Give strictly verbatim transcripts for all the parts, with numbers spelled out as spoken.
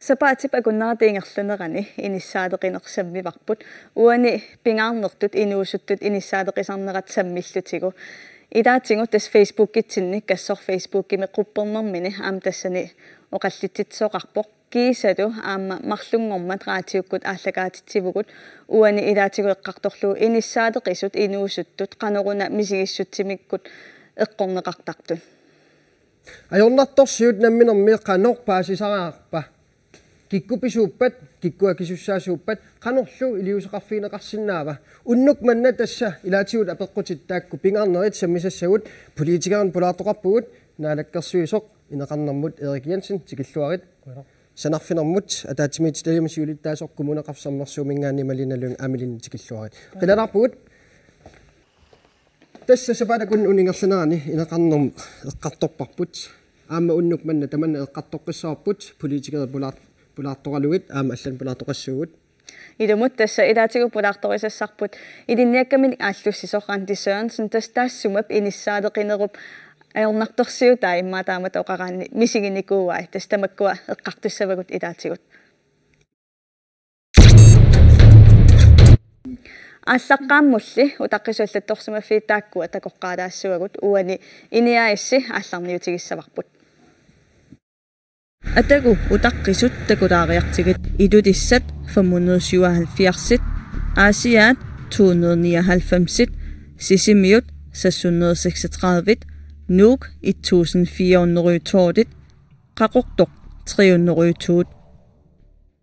Sapaatip akunnerata ingerlanerani inissaaleqineq sammivarput, uani pingaarnertut inuusuttut inissaaleqisarnerat sammillutigu. Ilaatigut tassa Facebookitsinni Kassor Facebookimi quppernermini aamma tassani oqallitsitsisoqarpoq. Kiisalu aamma marlunngormat raatiukkut aallakaatitsivugut, uani ilaatigut eqqartorlugu inissaaleqisut inuusuttut qanoruna misigissutsimikkut eqqorneqartartut. Ajornartorsiut namminermi qanoq paasisariaqarpa? Kikkut pisuuppat, kikkut akisussaasuuppat, qanorlu iliuuseqarfigineqarsinnaava? Unnuk manna tassa ilaatigut apeqqutit taakku pingaarnerit sammisassagut politikerinut pulaartoqarpugut, Naalakkersuisoq ineqarnermut Erik Jensen, tikilluarit. Qujanaq. Sanarfinermut ataatsimiititaliami siulittaasoq Kommuneqarfik Sermersuuminngaanniit Malene Lynge Amilin, tikilluarit. Qujanaq. Qilanaarpugut. Tassa sapaatip akunnerata ingerlanerani ineqarnermut eqqartorparput. Aamma unnuk manna tamanna eqqartoqqissavarput, politikerit pulaar-, pulaartoqalugit aamma allanut pulaartoqassuugut. Ilumut tassa ilaatigut pulaartorisassarput ilinniakkaminik aallussisoq Randi Sørensen, tassa taassuma inissaaleqinerup ajornartorsiutai immaqa taamatut oqaraanni misiginikuuai, tassa tamakkua eqqartussavagut ilaatigut. Aallaqqaammulli utaqqisut allattorsimaffiit taakkua takoqqaalaassuagut, uani INI A/S aallarniutigissavarput. Atagu utaqqisut takulaariartigit: Ilulissat fem hundrede syvoghalvfjerds, Aasiaat to hundrede nioghalvfems, Sisimiut seks hundrede seksogtredive, Nuuk et tusind fire hundrede tolv, Qaqortoq tre hundrede to.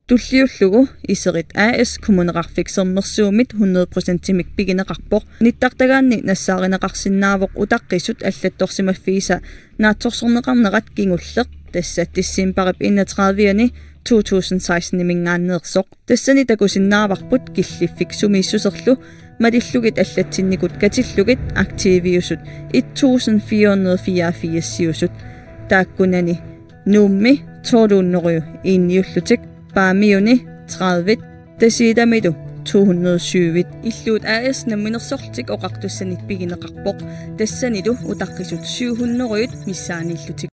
Tulliullugu Iserit A/S Kommuneqarfik Sermersuumit hundrede procentimik pigineqarpoq. Nittartagaanni nassaarineqarsinnaavoq utaqqisut allattorsimaffiisa naatsorsorneqarnerat kingulleq, tassa decembarip enogtredive-ani to tusind seksten-iminngaanneersoq. Tassani takusinnaavarput killiffik sumiissuserlu malillugit allatsinnikut katillugit aktiviusut et tusind fire hundrede fireogfirs-iusut. Taakkunani Nuummi tolv hundrede en-iullutik, Paamiuni tredive, Tasiilamilu to hundrede syv. Illuut A/S namminersorlutik oqartussanit pigineqarpoq, tassanilu utaqqisut syv hundrede missaaniillutik.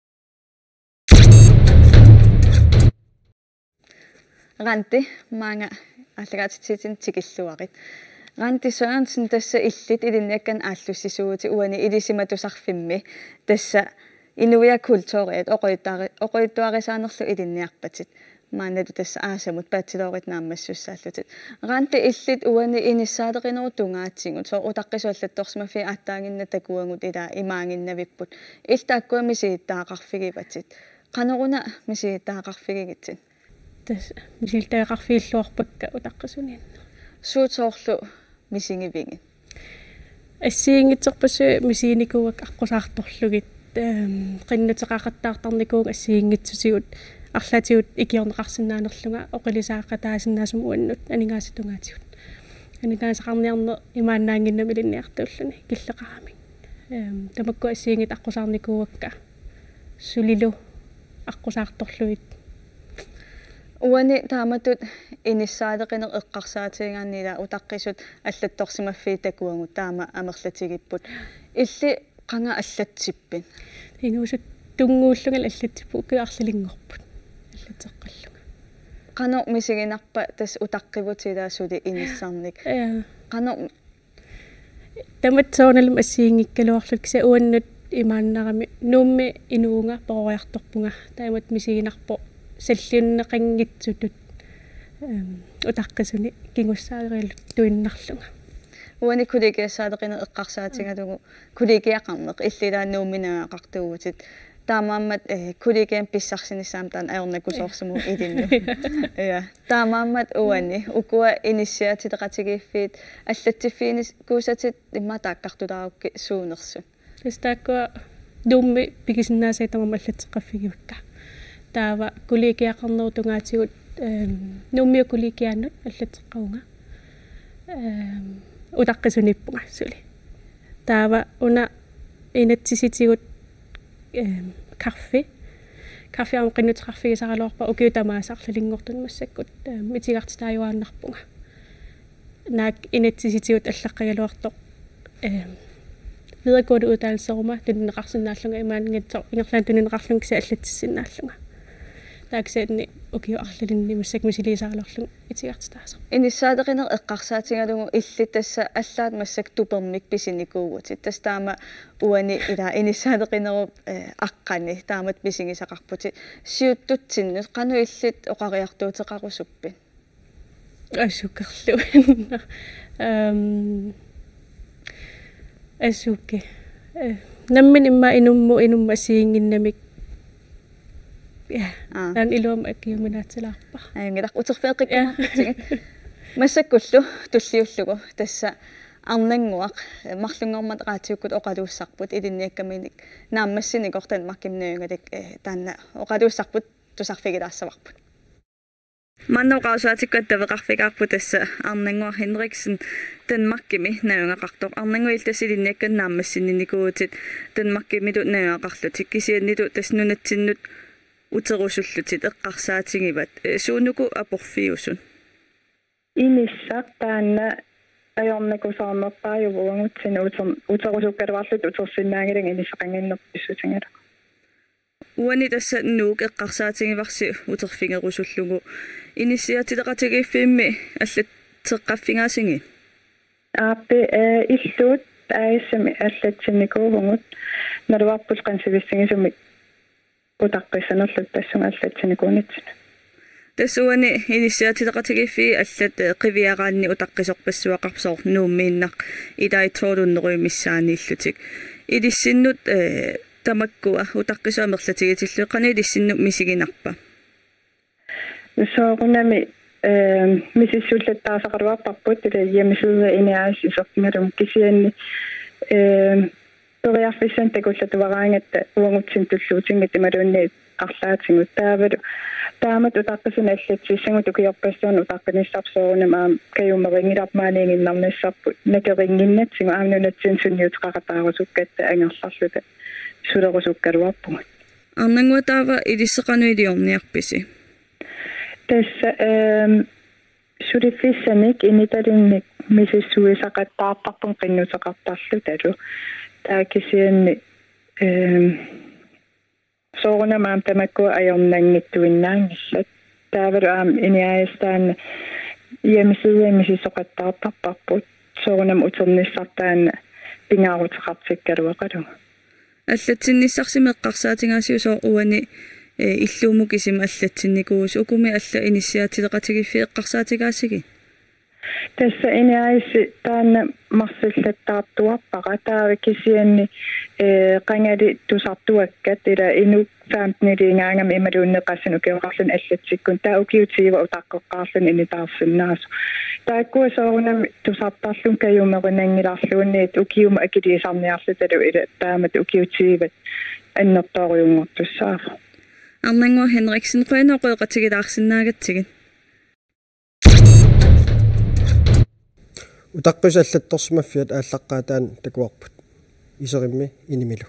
Randi, maanga aallakaatitsivitsinni tikilluarit. Randi Sørensen, tassa illit ilinniakkanik aallussisuuvutit uani Ilisimatusarfimmi. Tassa inuiaat kulturiat oqaluttuari-, oqaluttuarisaanerlu ilinniarpatit. Maannalu tassa aasamut bachelorit naammassussaallutit. Randi, illit uani inissaaleqinerup tungaatigut, soorlu utaqqisut allattorsimaffiit aatsaannguaq takuagut ilaa imaaginnavipput. Illit taakkua misigittagaqarfigivatit. Qanoruna misigittagaqarfigigitsit? Tassa misilittagaqarfigilluarpakka utaqqisuniinnaq. Suut soorlu misigivigit? Assigiinngitsorpassuit misiginikuuakka aqqusaartorlugit, ehm, qinnuteqaqattaartarnikuuvunga assigiinngitsutigut arlaatigut ikiorneqarsinnaanerlunga oqilisaaqataasinnaasumik uannut aningaasat tungaatigut. Aningaasaqarniarneq imaannaannginnami ilinniartuulluni killeqaramik. Ehm, tamakku assigiinngitsut aqqusaarnikuuakka sulilu aqqusaartorlugit. Uani taamatut inissaaleqineq eqqarsaatigigaanni ilaa utaqqisut allattorsimaffiit takuagut taama amerlatigipput. Illit qanga allatsippit? Inuusuttunnguullungalu allatsipput, ukiut arlalinngorput allatseqqallunga. Qanoq misiginarpa tassa utaqqivutit ilaa suli inissarnik? Ja. Qanoq Tamatta soorunalimi assigiinngikkaluarluta, kisianni uannut imaannarami Nuummi inuuvunga, peroriartorpunga. Taamatut misiginarpoq salliunneqanngitsutut, ehm, utaqqisuni kingussaareerluttuinnarlunga. Uani kollegiassaaleqineq eqqarsaatigalugu kollegiaqarneq, illit ilaa Nuummi nangaqartuuvutit. Taamaammat, eh, kollegiami pissarsinissaa taanna ajornakusoorsimavoq ilinnut. Ja. Taamaammat uani ukua inissiaatileqatigiiffiit allatsiffiginikuusatit immaqa taakkartulaarukkit suunersut? Tassa taakkua Nuummi pigisinnaasai tamarmik allatseqqaffigivakka. Taava kollegiaqarnerup tungaatigut, ehm, Nuummiut kollegiaannut allatseqqavunga. Ehm, utaqqisuniippunga suli. Taava una inatsisitigut, ehm, kaffi. Kaffi aamma qinnuteqarfigisaraluarpara ukiut tamaasa arlalinngortuni massakkut, ehm, itigartitaajuaannarpunga. Naak inatsisitigut allaqqagaluartoq, ehm, videregående uddannelseruma tunineqarsinnaallunga, imaanngitsoq ingerlaannaq tunineqarlunga kisianni allatsissinnaallunga. Taaksaanni ukiut arlalinni massakkut misiliisaalerlunga itigartitaasoq. Inissaaleqineq eqqarsaatigalugu illit tassa allaat massakkut tupermik pisinikuuvutit. Tassa taama uani ila inissaaleqinerup, eh, aqqani taamatut misigisaqarputit. Siuttutsinnut qanoq illit oqariartuuteqarusuppit? Assukerluinnaq. Ehm, assukke. Eh, nammineq immaqa inummut, inummut assigiinnginnamik. Ja. Aa. Taanna iluamik akiuminaatsilaarpara. Ajunngilaq, uterfigeqqikkumaarpatsigit. Ja. Massakkullu tulliullugu tassa Arnannguaq, eh, marlunngormat raatiukkut oqaluussarput, ilinniakkaminik naammassinikoq Danmarkimi najugalik, eh, taanna oqaluussarput tusarfigilaassavarput. Maanna oqaaseqaatikka attaveqarfigaarput tassa Arnannguaq Henriksen Danmarkimi najugaqartoq. Arnannguaq, illit tassa ilinniakkannik naammassinnikuuvutit Danmarkimilu najugaqarlutit, kisiannili tassa nunatsinnut uterusullutit eqqarsaatigivat. Eh, suunuku aporfiusut? Inissaq taanna ajornakusoornerpaajuvoq uagutsinnut uter-, uterusukkaluarluta utersinnaanngilagut inissaqannginnerput pissutigalugu. Uani tassa Nuuk eqqarsaatigivarsi uterfigerusullugu. Inissiaatileqatigiiffimmit allatseqqaffigaasigit? Aappi, eh, illuut A/S-imi allatsinnikuuvugut, naluarput qansivissigisumik utaqqissanerluta tassunga allatsinnikuunatsinnut. Tassa uani inissiaatileqatigiiffiit allat, eh, qiviaraanni utaqqisorpassuaqarpoq, soorlu Nuummiinnaq ilai tolv hundrede missaanniillutik. Ilissinnut, eh, tamakkua utaqqisut amerlatigitillugit qanoq ilissinnut misiginarpa? Soorunami, eh, misissullattaasaqaluarparput ila hjemmeside N R S iserfigalugit, kisianni, eh, periarfissanik takullatuaraangatta uagutsinnut tulluutinngitsut imaluunniit arlaatigut. Taavalu taamatut utaqqisunik allatsissagut ukiorpassuarni utaqqinissarput soorunami aamma kajumerinngilarput, maaniiginnarnissarput nakerinnginnatsigu, aamma nunatsinni sunniuteqaqataarusukkatta angerlarluta sulerusukkaluarpugut. Arnannguaq, taava ilissi qanoq iliorniarpisi? Tassa, ehm, suliffissanik initalinnik misissuisaqattaartarpunga qinnuteqartarlutalu. Taava kisianni, ehm, soorunami aamma tamakkua ajornanngittuinnaanngillat. Taavalu aamma N R S taanna hjemmeside misissoqattaartarparput. Soorunami uternissaq taanna pingaaruteqartikkaluaqalugu. Allatsinnissarsi eqqarsaatigaasiuk, soorlu uani, eh, illuumut kisimi allatsinnikuuvusi, ukumi allat inissiaatileqatigiiffiit eqqarsaatigaasigit? Tassa N R S taanna marsillattaartuarpara, taava kisianni, eh, qangali tusartuakkat, ila inuk femteniliigaangami imaluunniit qassinut ukioqarluni allatsikkuni, taava ukiut tyve utaqqeqqaarluni initaarsinnaasoq. Taakkua soorunami tusartarlugit kajumerinanngilarluunniit ukiumut akiliisarniarlutalu ila taamatut ukiut tyve annertoorujunngortussaavoq. Arnannguaq Henriksen, qujanaq oqaloqatigilaarsinnaagatsigit. Utaqqisut allattorsimaffiat aallaqqaataani takuarput, iserimmi inimilu.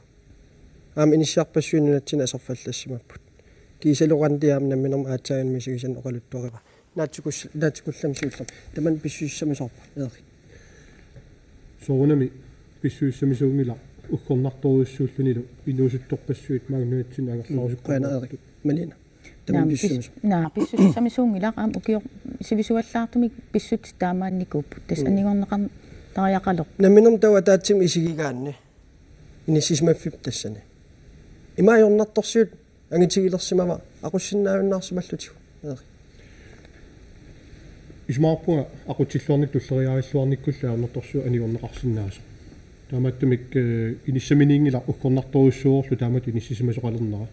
Aamma inissiarpassuit nunatsinni aserfallassimapput. Kiisalu Randi aamma namminermi aatsaannguaq misigisannik oqaluttuarivara. Naatsikus-, naatsikullami siullermi. Tamanna pissusissamisoorpa, Erik? Soorunami pissusissamisuunngilaq, uggornartorujussuullunilu inuusuttorpassuit maanga nunatsinni angerlarusukkaluarput. Qujanaq, Erik. Malene. Tamanna. Naam, pis-, pissusissami-, naa, pissusissamisuunngilaq, aamma ukior-, sivisuallaartumik pissutsit taamaannikuupput. Tassa. Mm. Anigorneqartariaqalerpoq. Namminermi taava ataatsimik isigigaanni, inissisimaffiup tassani, ima ajornartorsiut angitigilersimava aqussinnaajunnaarsimallutigu? Erik. Isumaqarpunga aqutsilluarnikkut tulleriiaarilluarnikkullu ajornartorsiut anigorneqarsinnaasoq. Taamaattumik, eh, inissaminiinngilaq uggornartorujussuuvorlu taamatut inissisimasoqalernera.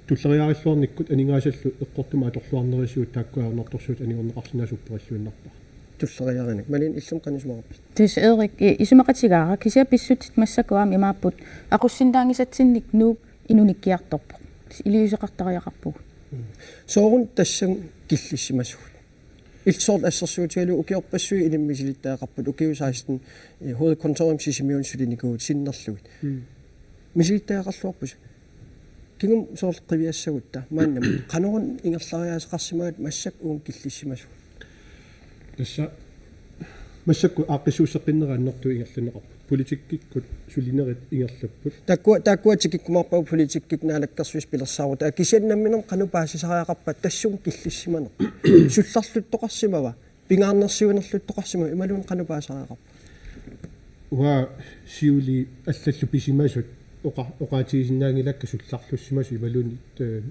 Tulleriiaarilluarnikkut aningaasallu eqqortumik atorluarnerisigut taakku ajornartorsiut anigorneqarsinnaasut upperilluinnarpara. Tulleriiaarinik. Malene, illit qanoq isumaqarpit? Tassa Erik, i-, isumaqatigaara, kisianni pissutsit massakkut aamma imaapput aqussinnaanngisatsinnik Nuuk inunikkiartorpoq. Iliuuseqartariaqarpugut. Mm. Sooruna tassa killissimasugut? Illit soorlu assersuutigalugu ukiorpassuit ilinnut misilittagaqarput, ukiut seksten, eh, hovedkontorimi Sisimiuni sulinikuuvutit sinnerlugit. Mm. Misilittagaqarluarpusi. Kingumut soorlu qiviassagutta maannamut qanoruna ingerlariaaseqarsimagatta massakkut uunga killissimasugut? Tassa Massakkut aaqqissuusseqqinnera annertuut ingerlanneqarput. Politikkikkut sulinerit ingerlapput. Taakkua, taakkua tikikkumaarpagut politikkikkut naalakkersuisut pilersaarutit. Kisianni nammineq qanoq paasisariaqarpa tassunga killissimanerput? Sullarluttoqarsimava? Pingaarnersiuinerluttoqarsimava? Imaluunniit qanoq paasisariaqarpa? Uanga siuliani allallu pisimasut oqa-, oqaatigisinnaanngilakka sullarlussimasut imaluunniit, eh,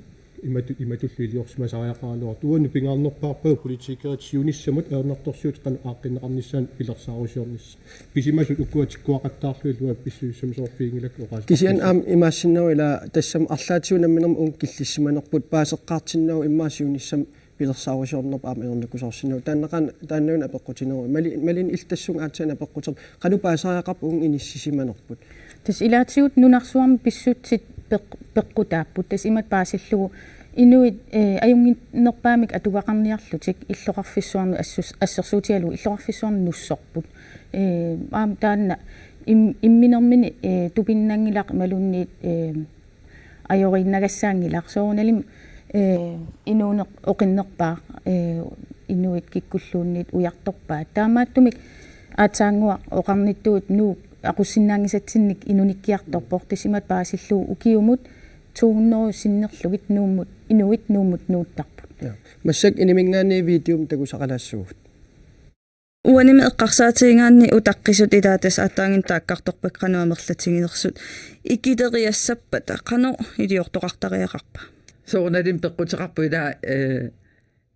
imatu-, imatullu iliorsimasariaqaraluartut. Uannut pingaarnerpaarpagut politikerit siunissamut ajornartorsiutit qanoq aaqqinneqarnissaat pilersaarusiornissaq. Pisimasut ukua tikkuaqattaarlugit uanga pissusissamisoorfiginngilakka oqaas-. Kisianni aamma imaassinnaavoq ila tassami arlaatigut namminermi uunga killissimanerput paaseqqaartinnagu immaqa siunissami pilersaarusiornerput aamma ajornakusoorsinnaavoq. Taannaqa taannauna apeqqutineruvoq. Mali-, Malene illit tassunga aatsaat apeqquterpit qanoq paasisariaqarpa uunga inissisimanerput? Tassa ilaatigut nunarsuarmi pissutsit peq-, peqqutaapput. Tassa imatut paasillugu inuit, eh, ajunnginnerpaamik atugaqarniarlutik illoqarfissuarnut assus-, assersuutigalugu illoqarfissuarnut nussorput. Eh, aamma taanna im-, imminermini, eh, tupinnanngilaq imaluunniit, eh, ajoriinnagassaanngilaq. Soorunalimi, eh, inuuneq oqinnerpaaq, eh, inuit kikkulluunniit ujartorpaat. Taamaattumik aatsaannguaq oqarnittut Nuuk aqussinnaanngisatsinnik inunikkiartorpoq, tassa imatut paasillugu ukiumut to hundrede sinnerlugit Nuummut, inuit Nuummut nuuttarput. Ja. Massakkut Iniminngaanniit videomik takusaqalaassuugut. Uanimi eqqarsaatigigaanni utaqqisut ilaat tassa aatsaannguaq taakkartorpakka qanoq amerlatiginersut. Ikileriassappata qanoq iliortoqartariaqarpa? Soorunalimi peqquteqarpoq ila, eh,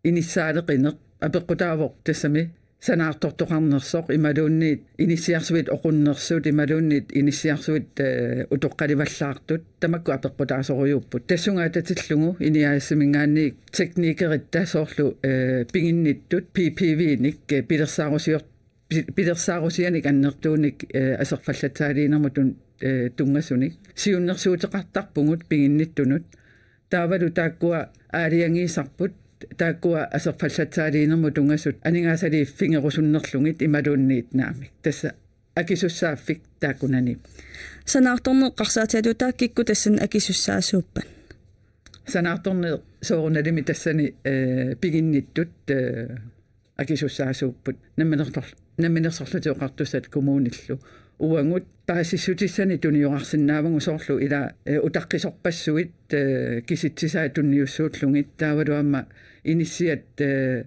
inissaaleqineq apeqqutaavoq tassami sanaartortoqarnersoq imaluunniit inissiarsuit oqunnersut imaluunniit inissiarsuit, eh, utoqqalivallaartut tamakku apeqqutaasorujuupput. Tassunga atatillugu INI A/S-iminngaanniit teknikeritta soorlu, eh, piginnittut P P V-nik, eh, pilersaarusior-, pi-, pilersaarusianik annertuunik, eh, aserfallatsaaliinermut tun-, eh, tunngasunik. Siunnersuuteqartarpugut piginnittunut. Taavalu taakkua aalajangiisarput, taakkua aserfallatsaaliinermut tunngasut aningaasaliiffigerusunnerlugit imaluunniit naamik. Tassa akisussaaffik taakkunani. Sanaartorneq eqqarsaatigalugu taakku kikkut tassani akisussaasuuppat? Sanaartorneq soorunalimi tassani, eh, piginnittut, eh, akisussaasuupput. Namminersorl-, Namminersorlutik Oqartussat kommunillu. Uagut paasissutissanik tuniorarsinnaavagut soorlu ila, eh, utaqqisorpassuit, eh, kisitsisaat tunniussuullugit taavalu aamma inissiat, eh,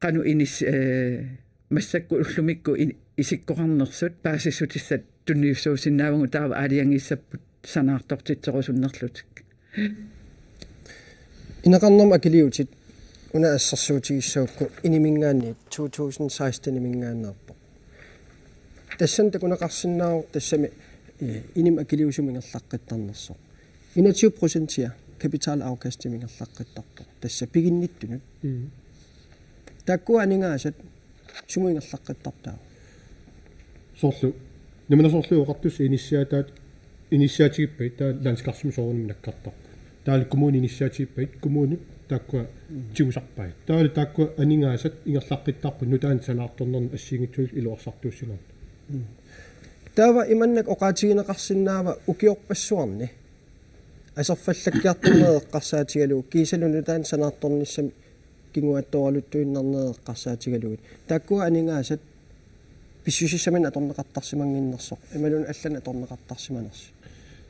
qanoq inis-, eh, massakkut ullumikkut in-, isikkoqarnersut paasissutissat tunniussuussinnaavagut taava aalajangiissapput sanaartortitserusunnerlutik. Ineqarnermut akiliutit una assersuutigissagukku Iniminngaanniit to tusind seksten-iminngaanneerpoq. Tassani takuneqarsinnaavoq tassami, eh, Inimik Akiliusumut ingerlaqqittarnersoq. Enogtyve procentia kapitalafkastimik ingerlaqqittarpoq. Tassa piginnittunut. Mm. Taakkua aningaasat sumut ingerlaqqittartaava? Soorlu Namminersorlutik Oqartussat inissiaataat, inissiaatigippagit taava landskarsimut soorunami nakkartarput. Taavalu kommunit inissiaatigippagit kommunit taakkua tigusarpaat. Taavalu taakkua aningaasat ingerlaqqittarput nutaanik sanaartornernut assigiinngitsunullu iluarsartuussinermut. Mm. Taava imannak oqaatigineqarsinnaava ukiorpassuarni aserfallakkiartorneq eqqarsaatigalugu kiisalu nutaanik sanaartornissamik kinguaattooraluttuinnarneq eqqarsaatigalugit. Taakkua aningaasat pissusissaminnut atorneqartarsimannginnersoq. Imaluunniit allanik atorneqartarsimanersut.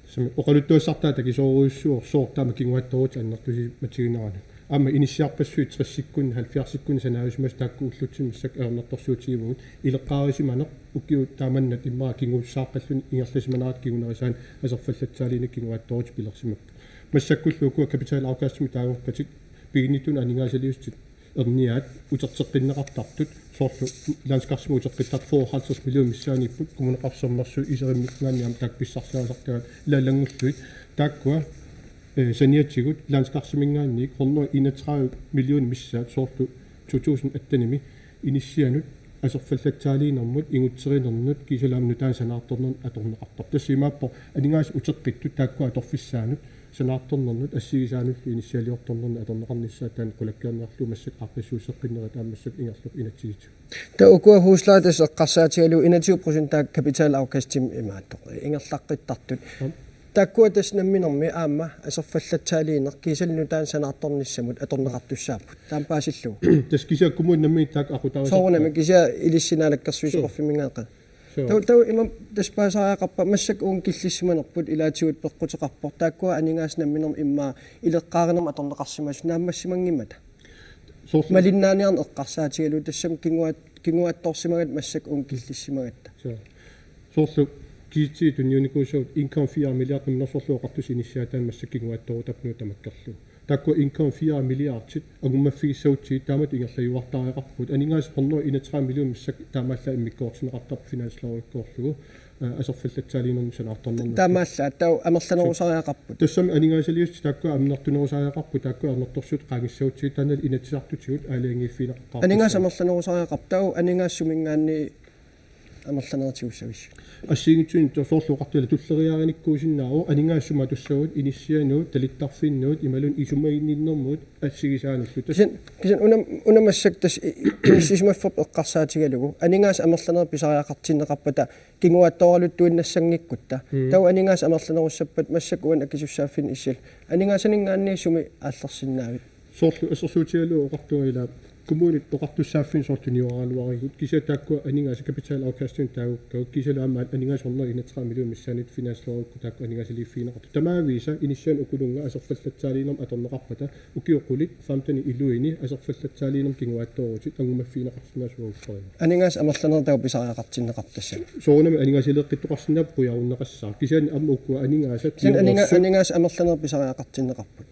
Tassami oqaluttuassartaa takisoorujussuuvoq sooq taama kinguaattoorutit annertusimatigineranut. Aamma inissiarpassuit tressikkunni, halvfjerdsikkunni sanaajusimasut taakku ullutsinni massakkut ajornartorsiutigivagut. Ileqqaarisimaneq ukiut taamannat immaqa kinguussaaqqalluni ingerlasimanerata kingunerisaanut aserfallatsaaliineq kinguaattoorutit pilersimapput. Massakkullu ukua kapitalafkastimik taagorpatik piginnittunut aningaasaliissutit erniaat uterteqqinneqartartut soorlu landskarsimut uteqqittartut fyrre halvtreds millionit missaanniipput Kommuneqarfik Sermersuup iseriminngaanniit aamma taakku pissarsiarisartagaat ilaa ilanngullugit taakkua, eh, saniatigut landskarsimingaanniit hundrede enogtredive millionit missaat soorlu to tusind attenimi inissianut aserfallatsaaliinermut, ingutserinernut, kiisalu aamma nutaanik sanaartornernut atorneqartarpoq. Tassa imaappoq aningaasat uteqqittut taakkua atorfissaannut, sanaartornernut, assigisaanullu inissialiortornernut atorneqarnissaat taanna qulakkeerniarlugu massakkut aaqqissuusseqqinnerit aamma massakkut ingerlapput inatsisitigut. Taava ukua huslejer tassa eqqarsaatigalugu enogtyve procent taakku kapitalafkastimik imaattoq ingerlaqqittartut. Aap. Taakkua tassa namminermi aamma aserfallatsaaliineq kiisalu nutaanik sanaartornissamut atorneqartussaapput. Taama paasillugu. Tassa kisianni kommunit nammineq taakku aqutaarisarpaat. Soorunami kisianni ilissi Naalakkersuisut Suu. Qorfimminngaanniit. Suu. Taava taava ima tassa paasisariaqarpat massakkut uunga killissimanerput ilaatigut peqquteqarpoq. Taakkua aningaasat namminermi immaqa ileqqaarinermut atorneqarsimasut naammassimanngimmata. Soorlu malinnaaniarneq eqqarsaatigalugu tassami kinguaat-, kinguaattoorsimagatta massakkut uunga killissimagatta. Suu. Soorlu kiitsi tunniunikuusagut en komma fire milliard namminersorlutik oqartussat inissiaataanik massakkut kinguaattoorutaapput Nuuk tamakkerlugu. Taakkua en komma fire milliardit angummaffigissagutsigit taamatut ingerlajuartariaqarpugut. Aningaasat hundrede enogtredive millionit massakkut taamaallaat immikkoortinneqartarput finanslovikkoorlugu, eh, aserfallatsaaliinermut sanaartornermut. Taamaallaat taava amerlanerusariaqarput. Tassami aningaasaliissutit taakkua annertunerusariaqarput, taakkua annertusiutit qaangiissagutsigit taanna inatsisartutigut aalajangiiffigineqartarput. Aningaasat amerlanerusariaqarput, taava aningaasat suminngaanniit amerlanerutigisassavisi. Assigiinngitsunik soorlu oqartut tulleriiaarinikuusinnaavoq aningaasat sumut atussagut inissianut, talittarfinnut, imaluunniit isumaginninnermut assigisaanullu. Tassa kisianni, kisianni una, una massakkut tassa i-, i-, inissisimaffiup eqqarsaatigalugu aningaasat amerlanerit pisariaqartinneqarpata kinguaattooraluttuinnassanngikkutta. Mm. Taava aningaasat amerlanerussappat massakkut uani akisussaaffinni issiallu. Aningaasaninngaanniit sumi aallersinnaavit? Soorlu assersuutigalugu oqartunga ila kommunit oqartussaaffinnik soorlu niueraraluarigut kisianni taakkua aningaasat kapitalafkastimik taagukkagut kisianni aamma aningaasat hundrede enogtredive millionit missaanniittut finanslovikkut taakkua aningaasaliiffigineqartut. Tamaavisa inissianik ukulunnga aserfallatsaaliinermut atorneqarpata ukiut qulit femtenit iluini aserfallatsaaliinermut kinguaattoorutit angumaffigineqarsinnaasut uagutsinnut. Aningaasat amerlanerit taava pisariaqartinneqarput tassani. Soorunami aningaasaleeqqittoqarsinnaapput qujarunneqassaaq. Kisianni aamma ukua aningaasat kisianni aninga-, kingornagut aningaasat amerlanerit pisariaqartinneqarput.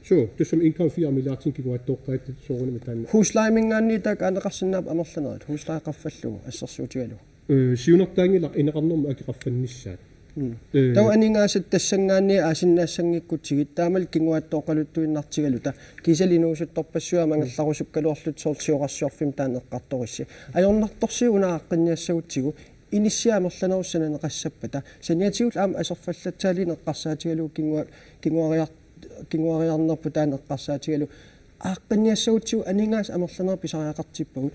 Suu, tassami en komma fire milliardit kinguaattooqqaat soorunami taanna. Huslejeminngaanniit taakku aaneqarsinnaapput amerlanerit, husleje qaffallugu assersuutigalugu. Eh, siunertaanngilaq ineqarnermut aki qaffannissaat. Mm. Eh. Taava aningaasat tassanngaanniit aasinnaassanngikkutsigit taamalu kinguaattooqqaluttuinnartigaluta kiisalu inuusuttorpassuit aamma angerlarusukkaluarlutik soorlu siorarsuarfimmi taanna eqqartorissi. Ajornartorsiut una aaqqinniassagutsigu inissiat amerlanerussat sananeqassappata saniatigullu aamma aserfallatsaaliineq eqqarsaatigalugu kingua-, kinguariar-, kinguariarnerput taanna eqqarsaatigalugu aaqqinniassagutsigu aningaasat amerlanerit pisariaqartippagut.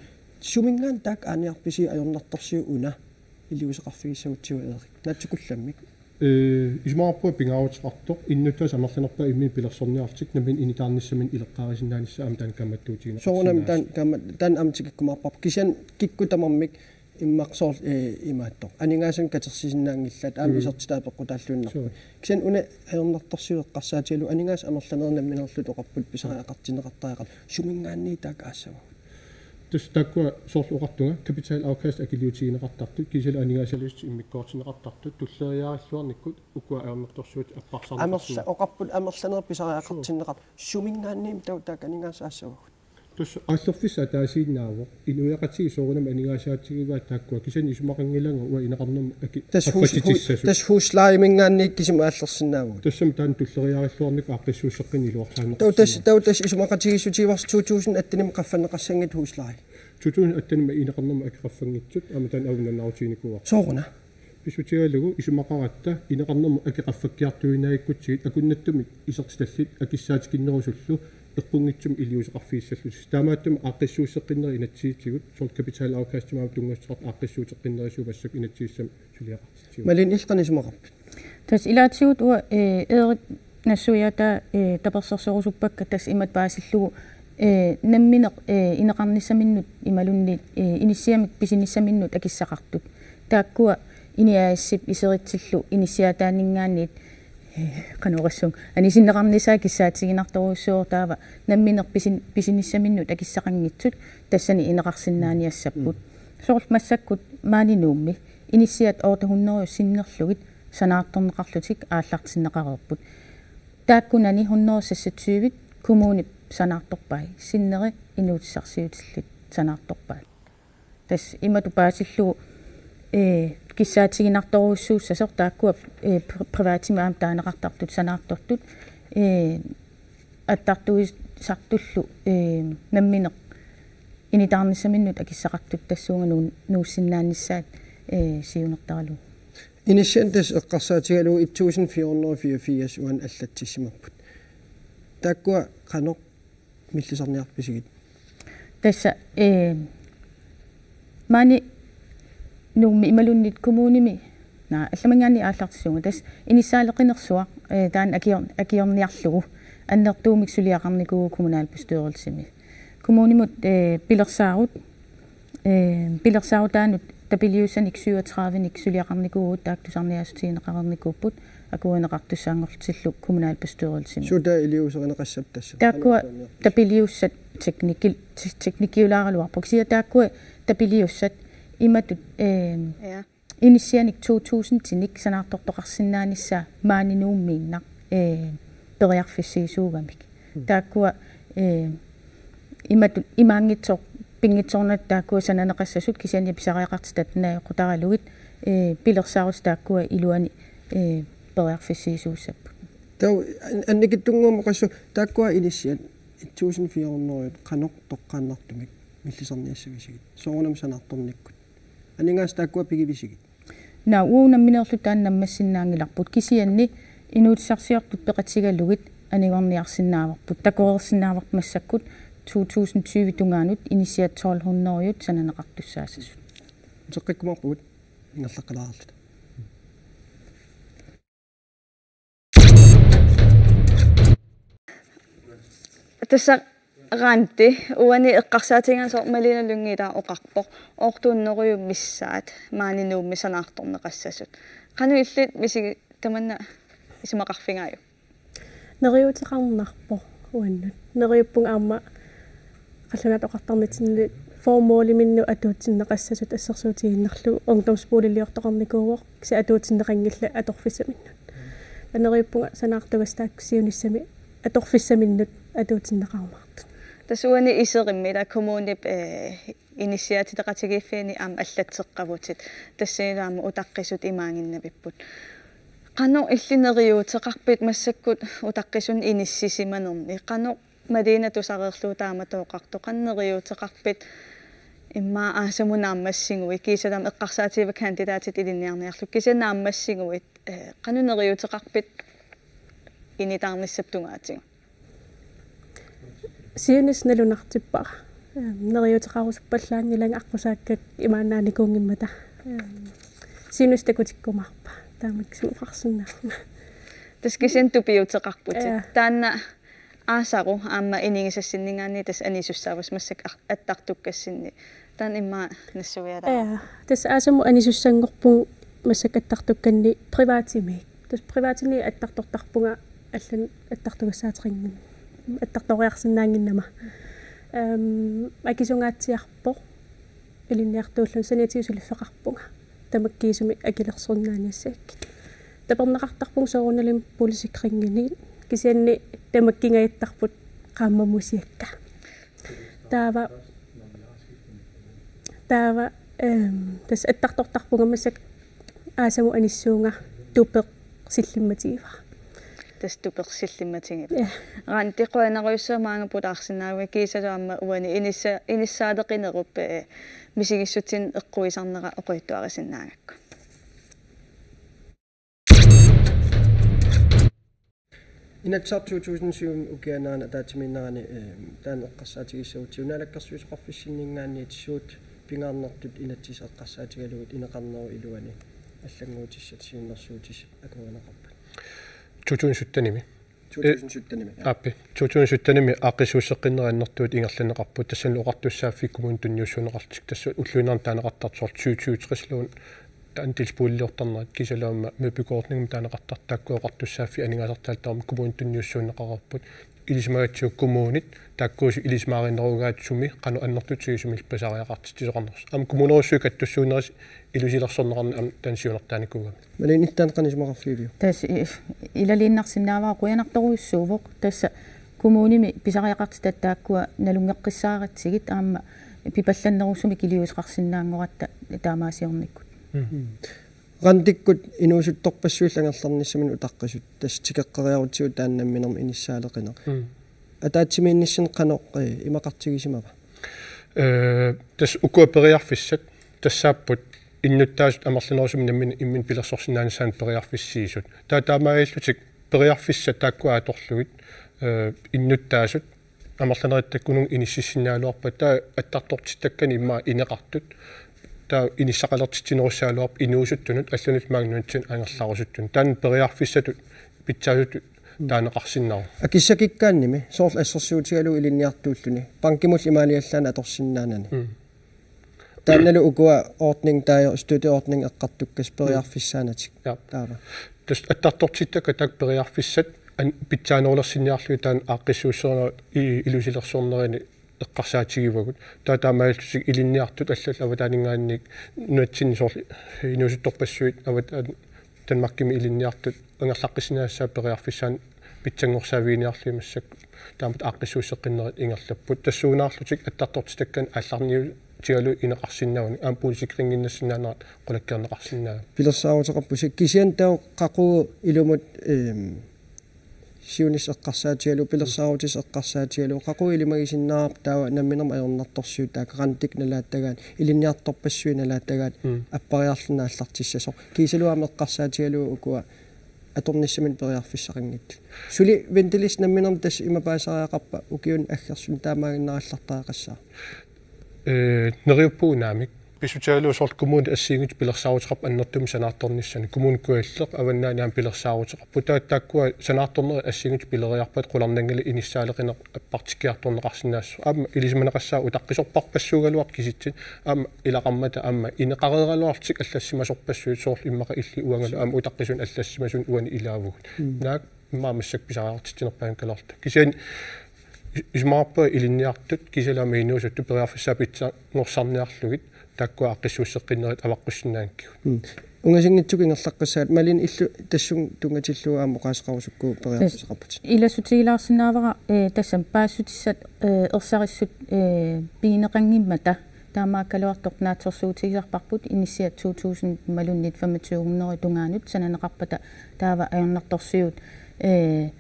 Suminngaanniit taakku aaniarpisi ajornartorsiut una iliuuseqarfigissagutsigu Erik? Naatsukullammik. Eh, isumaqarpunga pingaaruteqartoq innuttaasut amerlanerpaat imminut pilersorniarlutik nammineq initaarnissaminnik ileqqaarisinnaanissaat aamma taanna kaammattuutigineqarsinnaasut. Soorunami taanna kaammat-, taanna aamma tikikkumaarparput. Kisianni kikkut tamarmik immaqa soorlu, eh, imaattoq. Aningaasanik katersisinnaanngillat aamma mm. Isertitaat peqqutaalluinnarput. Suu. Kisianni una ajornartorsiut eqqarsaatigalugu aningaasat amerlanerit nammineerlutik oqarput pisariaqartinneqartariaqarput suminngaanniit taakku aassavagut. Tassa taakkua soorlu oqartunga kapitalafkast akiliutigineqartartut, kiisalu aningaasaliissutit immikkoortinneqartartut, tulleriiaarilluarnikkut ukua ajornartorsiutit apparsarneqarsinnaa-. Amerla-, oqarput amerlanerit pisariaqartinneqartut, suminngaanniit taava taakku aningaasat aassavagut. Tassa aallerfissaq ataasiinnaavoq, inuiaqatigiit soorunami aningaasaatigivaat taakkua, kisianni isumaqanngilanga uanga ineqarnermut aki-, tassa hus-, hu-, qaffatitsissasut. Tassa huslejeminngaanniit kisima aallersinnaavugut. Tassami taanna tulleriiaarilluarnikkut aaqqissuussisseqqinnit iluarsaanneqarsinnaasoq. Taava tassa, taava tassa isumaqatigiissutigivarsi to tusind attenimi qaffanneqassanngitsut husleje. To tusind attenimi ineqarnermut aki qaffanngitsut, aamma taanna avunnannaarutiginikuuarput. Sooruna? Pissutigalugu isumaqaratta ineqarnermut aki qaffakkiartuinnaagikkutsigit akunnattumik isertitallit akissaatikinnerusullu eqqunngitsumik iliuuseqarfigissallutik. Taamaattumik aaqqissuusseqqinnerit inatsisitigut soorlu kapitalafkastimut aamma tunngassuteqartut aaqqissuuteqqinnerisigut massakkut inatsisissami suliaqartitsigut. Malin, illit qanoq isumaqarpit? Tassa ilaatigut uanga, eh, Erik nassuiaataa, eh, tapersersorusuppakka tassa imatut paasillugu, eh, nammineq, eh, ineqarnissaminnut imaluunniit, eh, inissiamik pisinissaminnut akissaqartut. Taakkua INI A/S-ip iseritsillu inissiaataaninngaanniit, eh, qanoq oqassuunga, anisinneqarnissaa kissaatiginartorujussuuvoq, taava nammineq pisin-, pisinissaminnut akissaqanngitsut tassani ineqarsinnaaniassapput. Mm. Soorlu massakkut maani Nuummi inissiat otte hundrede sinnerlugit sanaartorneqarlutik aallartinneqareerput. Taakkunani hundrede seksogtyve kommunip sanaartorpai, sinneri inuussutissarsiutillit sanaartorpaat. Tassa imatut paasillugu, eh, kissaatiginartorujussuussasoq taakkua, eh, pri-, privatimik aamma taaneqartartut sanaartortut, eh, attartuisartullu, eh, nammineq initaarnissaminnut akissaqartut tassuuna nuu-, nuussinnaanissaat, eh, siunertaralugu. Inissianik tassa eqqarsaatigalugu et tusind fire hundrede og fireogfirs uani allatsissimapput. Taakkua qanoq millisarniarpisigit? Tassa, eh, maani Nuummi imaluunniit kommunimi Naa, allaminngaanniit aallartissuunga. Tassa inissaaleqinersuaq, eh, taanna akior-, akiorniarlugu annertuumik suliaqarnikuuvoq kommunalbestyrelsimi. Kommunimut, eh, pilersaarut, eh, pilersaarutaanut tapiliussanik syvogtredivenik suliaqarnikuuvugut, taakku tusarniaassutigineqareernikuupput akuerineqartussaanngorlutillu kommunalbestyrelsimi. Suut taava iliuuserineqassappat tassa? Taakkua tapiliussat teknikil-, te-, teknikiulaaraluarput. Kisianni taakkua tapiliussat imatut, eh, Ja. inissianik to tusindinik sanaartortoqarsinnaanissaa maani Nuummiinnaq, eh, periarfissiisuugamik. Mm. Taakkua, eh, imatut imaanngitsoq pinngitsoornata taakkua sananeqassasut, kisianni pisariaqartitat naajuqqutaralugit, eh, pilersaarutit taakkua iluani, eh, periarfissiisuussapput. Taava an-, annikitsunnguamik oqassuunga, taakkua inissiat et tusind fire hundrede qanoq toqqaannartumik millisarniassavisigit? Soorunami sanaartornikkut. Aningaasat taakkua pigivisigit? Naa, uagut nammineerluta taanna naammassinnaanngilarput, kisianni inuutissarsiortut peqatigalugit anigorniarsinnaavarput, takoreersinnaavarput massakkut to tusind tyve tungaanut inissiat tolv hundrede sananeqartussaassasut. Uteqqikkumaarpugut, ingerlaqqilaareerluta. Tassa Randi, uani eqqarsaatigigaanni soorlu Malene Lynge ilaa oqarpoq, otte hundrede missaat maani Nuummi sanaartorneqassasut. Qanoq illit misigi-, tamanna isumaqarfigaajuk? Neriuuteqarnarpoq uannut. Neriuppunga aamma Qallunaat Oqartarnitsinni formåliminnut atuutsinneqassasut assersuutigiinnarlugu ungdomsboligiliortoqarnikuuvoq, kisianni atuutsinneqanngillat atorfissaminnut. Neriuppunga sanaartugassaq taakku siunissami atorfissaminnut atuutsinneqarumaartut. Tassa uani Iserimmi ilaa kommunip, eh, inissiaatitaqatigiiffiani aamma allatseqqavutit. Tassanilu aamma utaqqisut imaaginnavipput. Qanoq illit neriuuteqarpit massakkut utaqqisunik inissisimanerni? Qanoq Malene tusareerlugu taamatut oqartoq, qanoq neriuuteqarpit immaqa aasamut naammassiguit, kiisalu aamma eqqarsaatigivat kandidatit ilinniarniarlugit, kisianni naammassiguit, eh, qanoq neriuuteqarpit initaarnissap tungaatigut? Siunissaq nalunartippara. Ehm, neriuuteqarusuppallaanngilanga aqqusaakkakka imaannaanikuunngimmata. Ehm, siunissaq takutikkumaarpara. Taamaakkusumik oqarsinnaavunga. Tassa kisianni tupiuteqarputit. Ja. Taanna aasaru aamma inigisassinninngaanniit tassa anisussaavusi massakkut ar-, attartukkassinni. Taanna immaqa nassuialaarpoq. Ja, tassa aasamut anisussanngorpunga massakkut attartukkanni privatimiit. Tassa privatini attartortarpunga allanik attartugassaateqanngin-, attartoriarsinnaannginnama. Ehm, akisungaatsiarpoq ilinniartuulluni, saniatigut suliffeqarpunga tamakkiisumik akilersorsinnaaniassakkit. Taperneqartarpunga soorunalimi boligsikringini, kisianni tamakkingajattarput qaammamusiakka. Taava, taava, ehm, tassa attartortarpunga massakkut aasamut anissuunga tupeq sillimmatigivara. Tassa tupeq sillimmatigivara. Ja. Randi, qujanarujussuaq maanga pulaarsinnaaguit, kiisalu aamma uani inissa-, inissaaleqinerup, eh, misigissutsinik eqquisarnera oqaluttuarisinnaagakku. Inatsisartut to tusind syv ukianaana ataatsimiinnerani, eh, taanna eqqarsaatigissagutsigu Naalakkersuisoqarfissinninngaanniit suut pingaarnertut inatsisit eqqarsaatigalugit ineqarnerup iluani allannguutissat siunnersuutit akuerineqarpat? To tusind syttenimi. To tusind syttenimi. Aappi. To tusind syttenimi aaqqissuusseqqinnera annertuut ingerlanneqarpoq, tassanilu oqartussaaffik kommunit tunniussuunneqarlutik, tassa ulluinnarni taaneqartartut soorlu tyve tyve tres-luun andelsboligiliortarnerat, kiisalu aamma møbelordningimik taaneqartartut, taakku oqartussaaffik aningaasartaallutik aamma kommunit tunniussuunneqareerput. Ilisimagatsigu kommunit taakkuusut ilisimaarinerugaatsumi qanoq annertutigisumik sumillu pisariaqartitsisoqarnersoq. Aamma kommunerujussuit kattussuunnerisut ilusilersorneqarneq aamma taanna siunertaanikuugami. Malene, taanna qanoq isumaqarfigiviuk? Tassa i-, ilaliinnarsinnaavara, qujanartorujussuuvoq. Tassa kommunimi pisariaqartitat taakkua nalunngeqqissaaratsigit aamma pipallannerusumik iliuuseqarsinnaanngoratta taamaasiornikkut. Mm. Randikkut inuusuttorpassuillu angerlarnissaminut utaqqisut, tassa tikeqqeriarutsigu taanna namminermi inissaaleqineq. Mm. Ataatsimiinnissinni qanoq, eh, imaqartigisimava? Eh, tassa ukua periarfissat tassaapput innuttaasut amerlanerusumik nammineq imminnut pilersorsinnaanissaannut periarfissiisut. Taava taamaalillutik periarfissat taakkua atorlugit, eh, innuttaasut amerlanerit taakkununnga inississinnaagaluarpata, taava attartortittakkani immaqa ineqartut. taava inissaqalertitsinerussagaluarpoq inuusuttunut allanut maanngaanniit angerlarusuttunut. Taanna periarfissatut pitsaasutut taaneqarsinnaavoq. Akissakikkaannimi soorlu assersuutigalugu ilinniartuulluni. Bankimut imaaliallaannaq atorsinnaanani. Mm. Taannalu ukua ordning taava støtteordning eqqartukkassat periarfissaanatik. Ja. Taava. Tassa attartortittakkat taakku periarfissat an-, pitsaanerulersinniarlugit taanna aaqqissuusserineq i-, ilusilersornerini eqqarsaatigivagut. Taava taamaalillutik ilinniartut allallu avataaninngaanniit nunatsinni soorlu inuusuttorpassuit avat-, Danmarkimi ilinniartut angerlaqqissinnaassapput periarfissaanut pitsanngorsaaviiniarlugit massakkut taamatut aaqqissuusseqqinnerit ingerlapput. Tassuunaarlutik attartortitakkanik aallarniutigalugu ineqarsinnaaguni aamma boligsikringinnassinnaanera qulakkeerneqarsinnaavoq. Pilersaaruteqarpusi kisianni taava qaqugu ilumut, ehm, siunissaq eqqarsaatigalugu, pilersaarutissaq eqqarsaatigalugu, qaqugu ilimagisinnaavarput taava namminermi ajornartorsiut taakku rentit nalaattagaat, ilinniartorpassuit nalaattagaat, mm, appariarluni aallartissasoq. Kiisalu aamma eqqarsaatigalugu ukua atornissaminnik periarfissaqanngitsut. Suli venteliste namminermi tassa ima paasisariaqarpa ukiuni aggersuni taamaaginnarallartariaqassaaq? Ee, neriuppugut naamik. Pissutigalugu soorlu kommunit assigiinngitsut pilersaaruteqarput annertuumik sanaartornissaannik. Kommune Kujalleq, Avannaani aamma pilersaaruteqarput. Taava taakkua sanaartornerit assigiinngitsut pileriarpata qularnanngilaq inissaaleqineq appartikkiartorneqarsinnaassasoq. Aamma ilisimaneqassaaq utaqqisorpassuugaluartoq kisitsisit. Aamma ilaqarmata aamma ineqareeraluarlutik allassimasorpassuit soorlu immaqa illit uangalu aamma utaqqisunik allassimasunit uani ilaavugut. Mm. Naak immaqa massakkut pisariaqartitsinerpaanngikkaluarluta. Kisianni is-, isumaqarpunga ilinniartut kisianni aamma inuusuttut periarfissaat pitsanngorsarniarlugit taakkua aaqqissuusseqqinnerit avaqqussinnaanngikkut. Mm. Ungasinngitsukkut ingerlaqqissaaq Malene, illit tassunga tunngatillugu aamma oqaaseqarusukkuit periarfissaqarputit. Ilassutigilaarsinnaavara, eh, tassami paasissutissat, eh, ersarissut, eh, pigineqanngimmata taamaakkaluartoq naatsorsuutigisarparput inissiat to tusind imaluunniit femogtyve hundrede tungaanut sananeqarpata taava ajornartorsiut, eh,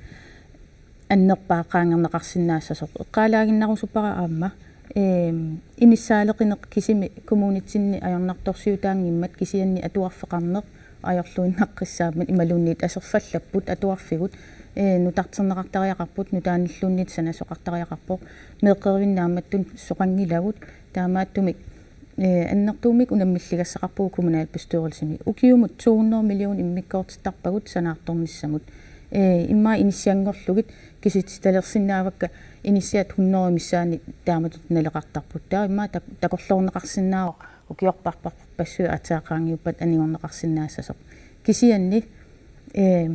annerpaaq qaangerneqarsinnaassasoq. Eqqaalaaginnarusuppara aamma, eem, inissaaleqineq kisimi kommunitsinni ajornartorsiutaanngimmat kisianni atuarfeqarneq ajorluinnaqqissaammat imaluunniit aserfallapput atuarfigut, ee, nutarterneqartariaqarput, nutaanilluunniit sanasoqartariaqarpoq, meeqqerivinnaammattunik soqanngilagut, taamaattumik, ee, annertuumik unammilligassaqarpugut kommunalbestyrelsimi. Ukiumut to hundrede million immikkoortittarpagut sanaartornissamut. Ee, immaqa inissianngorlugit kisitsitalersinnaavakka inissiat hundrede missaanni taamatut naleqartarput. Taava immaqa tak-, takorloorneqarsinnaavoq ukiorparpassuit aatsaat qaangiuppat anigorneqarsinnaassasoq. Kisianni, ee,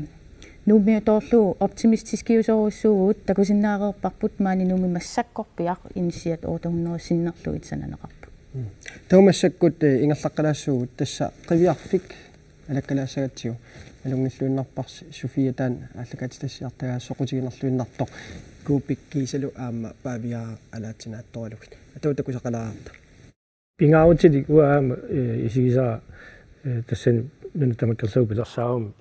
Nuummiutoorlugu optimistiskiusorujussuuvugut, takusinnaareerparput maani Nuummi massakkorpiaq inissiat otte hundrede sinnerlugit sananeqarput. Mm. Taava massakkut, ee, ingerlaqqilaassaagut tassa Qiviarfik alakkalaassagatsigu. Alunngilluinnarparsi Sofia taanna aallakaatitassiartagaa soqutiginerluinnartoq. Kuupik kiisalu aamma Paaviaaraq alaatsinaattoralugit. Atagu takusaqalaarta. Pingaarutilik uanga aamma, eh, isigisara, eh, tassani nuna tamakkerlugu pilersaarummi,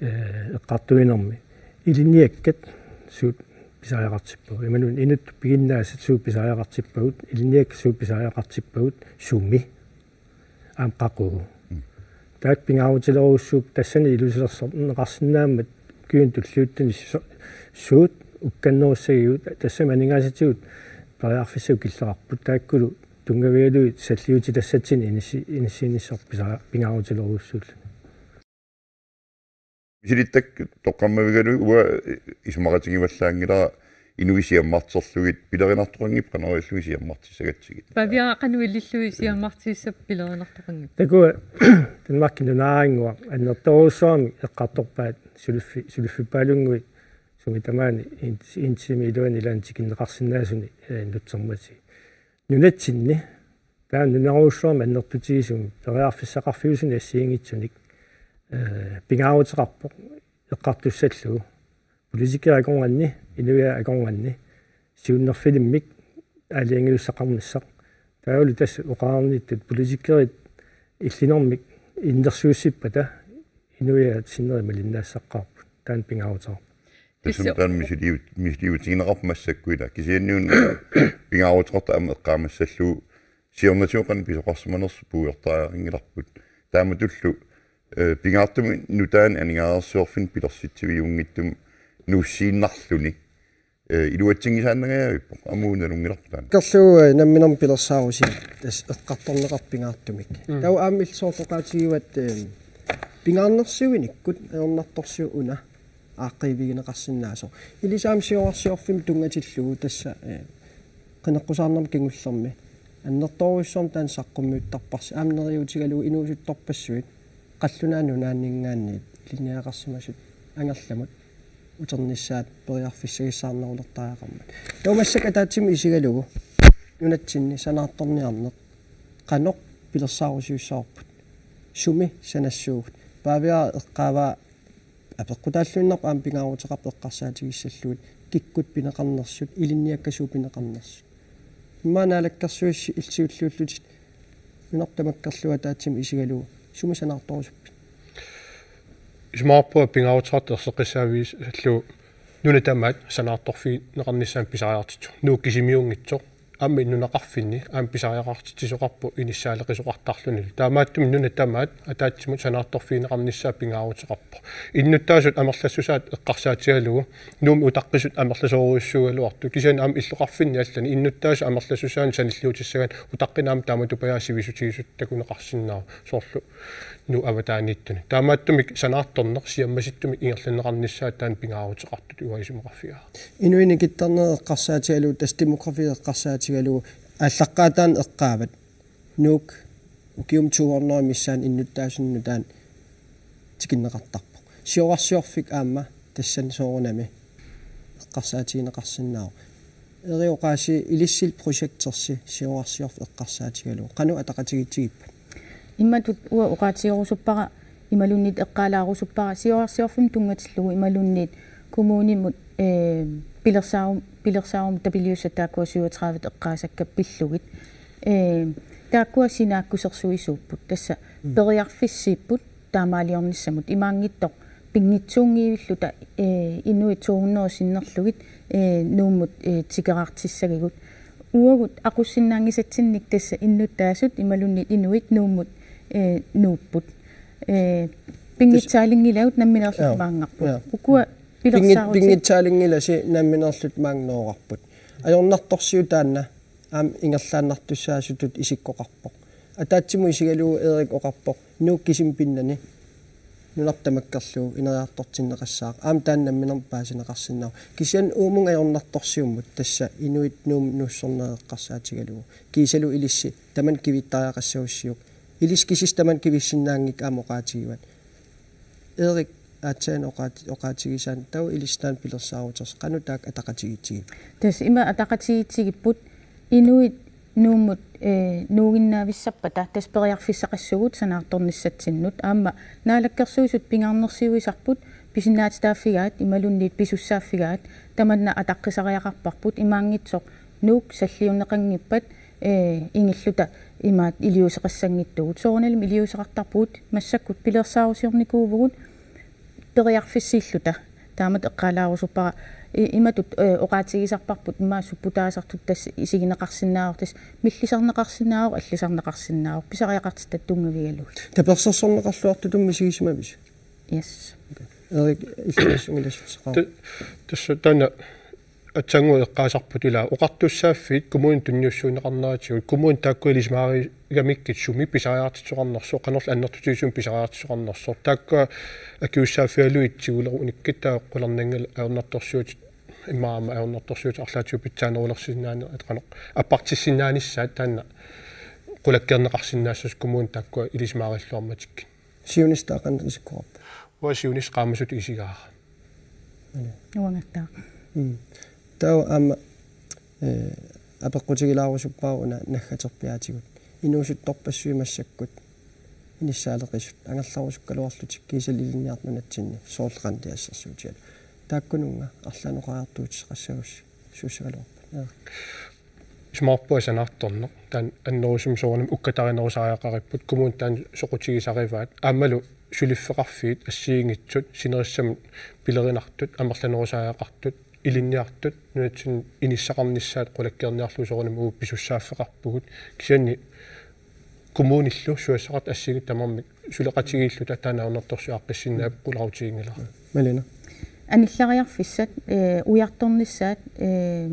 eh, eqqartuinermi. Ilinniakkat suut pisariaqartippagut. Imaluunniit inuttut piginnaasat suut pisariaqartippagut. Ilinniakkat suut pisariaqartippagut. Sumi. Aamma qaqugu. Mm. Taakku pingaarutilerujussuupput tassani ilusilersorneqarsinnaammat ukiuni tulliuttuni su-, suut ukkannerussagigut tassami aningaasatigut periarfissat killeqarput taakkulu tunngavigalugit salliutitassatsinnik inissi-, inissiinissamut pisa-, pingaarutilerujussuulluni. Misilittakkut toqqammavigalugit uanga isumaqatigivallaanngilara inuit siammarterlugit pilerinartoqanngippat qanoq ilillugit siammartissagatsigit. Pavia qanoq ilillugit siammartissappat pilerinartoqanngippat? Takuuk Danmarkip nunaannguaq annertoorujussuarmik eqqartorpaat suliffi-, suliffippaalunnguit sumi tamaani int-, intimi iluani ilaanni tikinneqarsinnaasuni, eh, nutsermati. Nunatsinni taava nunaarujussuarmik annertutigisumik periarfissaqarfiusuni assigiinngitsunik, eh, pingaaruteqarpoq eqqartussallugu. Politikerit akornanni, inuiaat akornanni, siunnerfilimmik aalajangiussaqarnissaq. Taavalu tassa oqarnittut politikerit illinermik innersuussippata inuiaat sinneri malinnaassaqqaarput. Taanna pingaaruteqarpoq. Tassami Tassa- taanna misiliut-, misiliutigineqarpoq massakkut ila. Kisianni una pingaaruteqartoq aamma eqqaamassallugu siornatigut qanoq pisoqarsimanersoq puigortariaqanngilarput. Taamatullu, eh, pingaartumik nutaanik aningaasarsiorfinnut pilersitsiviunngitsumik nuussiinnarluni. Ee, iluatsinngisaannangajavippoq, aamma una nalunngilarput taanna. Kerlu, ee, namminermi pilersaarusiat tassa eqqartorneqartut pingaartumik. Mm. Taava aamma illit soorlu oqaatigivat, ee, pingaarnersiuinikkut ajornartorsiut una aaqqiivigineqarsinnaasoq. Ilissi aamma siorarsiorfimmut tunngatillugu tassa, ee, qineqqusaarnermut kingullermi annertoorujussuarmik taanna saqqummiuttarparsi aamma neriuutigalugu inuusuttorpassuit qallunaat nunaanninngaanniit ilinniagaqarsimasut angerlamut uternissaat periarfissagissaarnerulertariaqarmat. Taava massakkut ataatsimut isigalugu nunatsinni sanaartorniarneq qanoq pilersaarusiussavarput? Sumi sanassuugut? Paaviara eqqaavaa apeqqutaalluinnarpoq aamma pingaaruteqarpoq eqqarsaatigissallugit kikkut pineqarnersut, ilinniakkasuut pineqarnersut. Immaqa Naalakkersuisut illuliullutik nunarput tamakkerlugu ataatsimut isigalugu sumi sanaartorusuppit? Isumaqarpunga pingaaruteqartoq erseqqissaavigissallugu nunat tamaat sanaartorfigineqarnissaanut pisariaqartitsisoq. Nuuk kisimiunngitsoq. Aamma nunaqarfinni aamma pisariaqartitsisoqarpoq inissaaleqisoqartarlunilu. Taamaattumik nunat tamaat ataatsimut sanaartorfigineqarnissaa pingaaruteqarpoq. Innuttaasut amerlassusaat eqqarsaatigalugu Nuummi utaqqisut amerlasoorujussuugaluartut. Kisianni aamma illoqarfinni allani innuttaasut amerlassusaannik sanilliutissagaanni utaqqinaq aamma taamatupajaaq sivisutigisutut takuneqarsinnaavoq soorlu Nuup avataaniittunut. Taamaattumik sanaartorneq siammasittumik ingerlanneqarnissaa taanna pingaaruteqartutut uanga isumaqarfigaara. Inuit nikittarnerit eqqarsaatigalugu, tassa demografi eqqarsaatigalugu, aallaqqaataani eqqaavat Nuuk ukiumut to hundrede missaani innuttaasunut nutaanik tikinneqartarpoq. Siorarsiorfik aamma tassani soorunami eqqarsaatigineqarsinnaavoq. Erik oqaasii ilissi projektersi siorarsiorfik eqqarsaatigalugu qanoq ataqatigiittigippat? Imatut uanga oqaatigerusuppara imaluunniit eqqaalaarusuppara siorarsiorfimmut tunngatillugu imaluunniit kommunimut, ee, pilersaarum-, pilersaarumik tapiliussat taakkua syvogtredive eqqaasakkat pillugit. Ee, taakkua sinaakkusersuisuupput. Tassa Mm. periarfissiipput taamaaliornissamut imaanngitsoq pinngitsuunngivilluta, ee, inuit to hundrede sinnerlugit, ee, Nuummut, ee, tikeraartissagigut. Uagut aqussinnaanngisatsinnik tassa innuttaasut imaluunniit inuit Nuummut, ee, nuupput. Ee, pinngitsaalinngilagut nammineerluta Jaa. maanngarput. Jaa. Ukua Pinngit-, pilersaarutit. Pinngitsaalinngilassi nammineerluta maannga nooqarput. Ajornartorsiut taanna aamma ingerlaannartussaasutut isikkoqarpoq. Ataatsimut isigalugu Erik oqarpoq Nuuk kisimi pinnani nunarput tamakkerlugu ineriartortinneqassaaq. Aamma taanna namminermi paasineqarsinnaavoq. Kisianni uumunnga ajornartorsiummut tassa inuit Nuummut nuussornerit eqqarsaatigalugu. Kiisalu ilissi tamanna kivittariaqassagassiuk. Ilissi kisiisa tamanna kivissinnaanngikkaa aamma oqaatigivat. Erik aatsaat oqaat-, oqaatigisaanni taava ilissi taanna pilersaarutersi qanoq taakku ataqatigiittigipput? Tassa ima ataqatigiittigipput inuit Nuummut, ee, nuuginnavissappata tassa periarfissaqassuugut sanaartornissatsinnut aamma Naalakkersuisut pingaarnersiuisarput pisinnaatitaaffigaat imaluunniit pisussaaffigaat tamanna ataqqisariaqarparput imaanngitsoq Nuuk salliunneqanngippat, ee, ingilluta imaat iliuuseqassanngitsugut. Soorunalimi iliuuseqartarpugut massakkut pilersaarusiornikuuvugut periarfissiilluta. Taamatut eqqaalaarusuppara i-, imatut, ee, oqaatigisarparput immaqa supputaasartut tassa isigineqarsinnaavoq, tassa millisarneqarsinnaavoq, allisarneqarsinnaavoq, pisariaqartitat tunngavigalugit. Tapersersorneqarluartutut misigisimavisi? Yes. Okay. Erik, illuatungilassutseqaaq. Ta-, tassa taanna aatsaannguaq eqqaasarput ilaa oqartussaaffiit kommunit tunniussuunneqarneratigut, kommunit taakkua ilisimaarigamikkit sumi pisariaqartitsisoqarnersoq, qanorlu annertutigisumik pisariaqartitsisoqarnersoq, taakkua akisussaaffigalugit tigulerunikkit taava qularnanngilaq ajornartorsiutit, immaqa aamma ajornartorsiutit arlaatigut pitsaanerulersinnaaneq, qanoq appartissinnaanissaat taanna qulakkeerneqarsinnaassasoq kommunit taakkua ilisimaarilluarmatikkit. Siunissaq taava qanoq isikkoqarpa? Uanga siunissaq qaammasutut isigaara. Uangattaaq. Mm. Taava aamma, ee, apeqqutigilaarusuppara una naggaterpiaatigut. Inuusuttorpassuit massakkut inissaaleqisut angerlarusukkaluarlutik kiisalu ilinniartut nunatsinni soorlu qanoq assersuutigalugu. Taakkununnga arlaannik oqariartuutissaqassagussi suussagaluarpat? Jaa. Isumaqarpunga sanaartorneq. Taanna annerusumik soorunami ukkatarinerusariaqaripput. Kommunit taanna soqutigisarivaat. Aammalu suliffeqarfiit assigiinngitsut sinerissamut pilerinartut, amerlanerusariaqartut, ilinniartut nunatsinni inissaqarnissaat qulakkeerniarlugu soorunami uagut pisussaaffeqarpugut. Kisianni kommunillu susassaqartut assigiinngitsut tamarmik suleqatigiilluta taanna ajornartorsiut aaqqissinnaavoq qularutiginngilara. Malene. Anillariarfissat, eh, ujartornissaat, eh,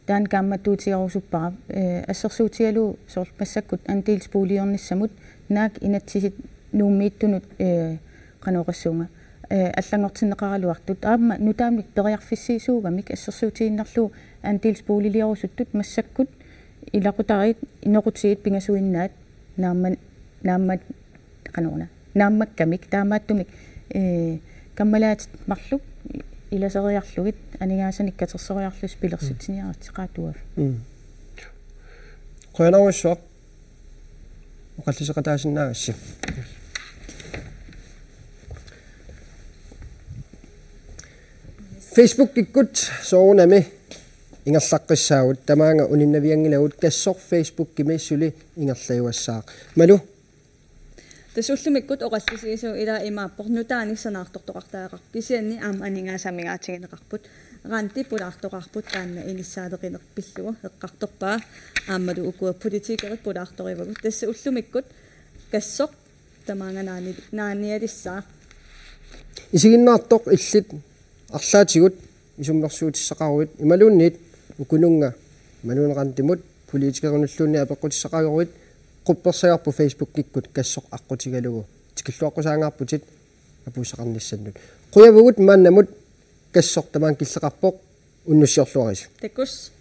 taanna kaammattuutigerusuppara, eh, assersuutigalugu soorlu massakkut andelsboligornissamut naak inatsisit Nuummiittunut, eh, qanoq oqassuunga, eh, allanngortinneqaraluartut aamma nutaamik periarfissiisuugamik assersuutigiinnarlugu andelsboligiorusuttut massakkut ilaqutariit inoqutigiit pingasuinnaat naamman-, naammat-, qanoruna, naammakkamik taamaattumik, eh, kammalaatit marluk ilaseriarlugit aningaasanik katersoriarlusi pilersitsiniartut qaatuavi. Mm. Qujanarsuaq oqalliseqataasinnaagassi. Facebookikkut soorunami ingerlaqqissaagut, tamaanga uninnavianngilagut, Kassoq Facebookimi suli ingerlajuassaaq. Malu? Tassa ullumikkut oqallisigisoq ila imaappoq nutaanik sanaartortoqartariaqarpoq, kisianni aamma aningaasat amigaatigineqarput. Randi pulaartoqarpoq taanna inissaaleqineq pillugu eqqartorpaa, aammalu ukua politikerit pulaartorivagut. Tassa ullumikkut Kassoq tamaanga naani-, naanialissaaq. Isiginnaartoq illit arlaatigut isummersuutissaqaruit imaluunniit ukununnga imaluunniit Randimut politikerinulluunniit apeqqutissaqaruit, quppersagarput Facebookikkut Kassoq aqqutigalugu tikilluaqqusaangaarputit apuussaqarnissannut. Qujavugut maannamut, Kassoq tamaanga killeqarpoq, unnussiorluarisi. Takuss.